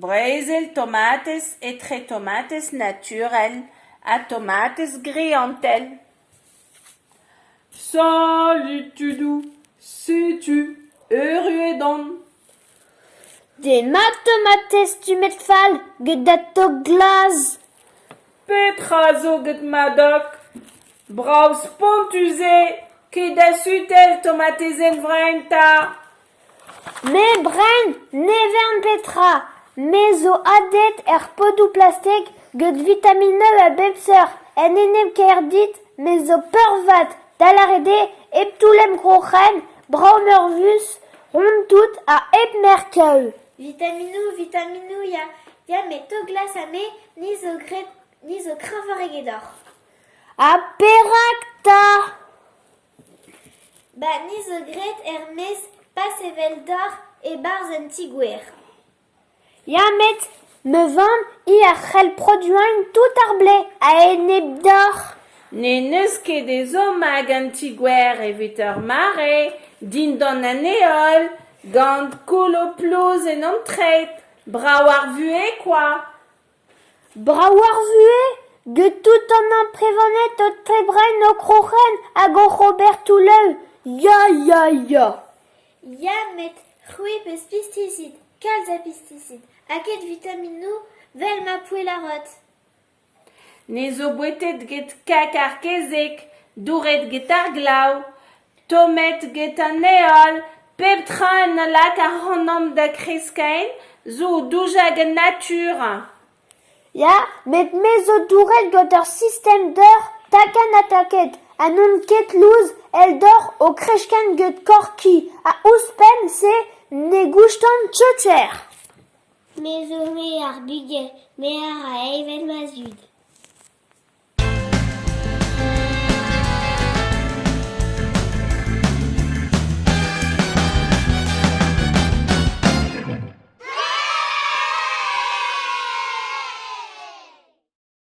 Brezel tomatez etre tomatez naturel ha tomatez greantel. Salut tudoù, setu erruet on. Demat tomatez stummet fall get da tog glas. Petra zo get ma dog ? Brav spontus eo, ket da sutel tomatezenn vraen 'ta. Me bren ne vern petra, me zo adet er podoù plastik get vitaminoù a bep seurt en enep-kaer dit me zo peurvat da lâret eo hep toull em c'hroc'hen, brav-meurbet, ront-tout ha hep merkañ. Vitaminoù, vitaminoù ya, ya met tog glas ha me, ni zo graet, ni zo kreñvoc'h egedoc'h. Ha perak 'ta ? Ba ni zo graet er-maez pas eveldoc'h e-barzh un ti-gwer. Ya met ma vamm hi a c'hell produiñ tout ar blez a-enep deoc'h. N'en deus ket ezhomm ag an ti-gwer evit ur mare, dindan an heol, gant kolo plouz en hon treid, brav ar vuhez kwa. Brav ar vuhez get tout an amprevaned o tebriñ ho kroc'hen hag oc'h ober toulloù, ya ya ya. Ya met c'hwi 'peus pestisid, kalz a pestisid, ha ket vitaminoù 'vel ma poe lâret. Ne zo bouetet get kak ar kezeg, douret get ar glav, tommet get an heol, pep tra en lak ac'hanomp da kreskiñ zo doujañ gant natur. Ya, met me zo douret gant ur sistem deur takenn-ha-taket ha n'on ket lous eldoc'h o kreskiñ get korki ha ouzhpenn-se ne goustan ket cher. Me zo me ar bugel, me a ra evel ma zud.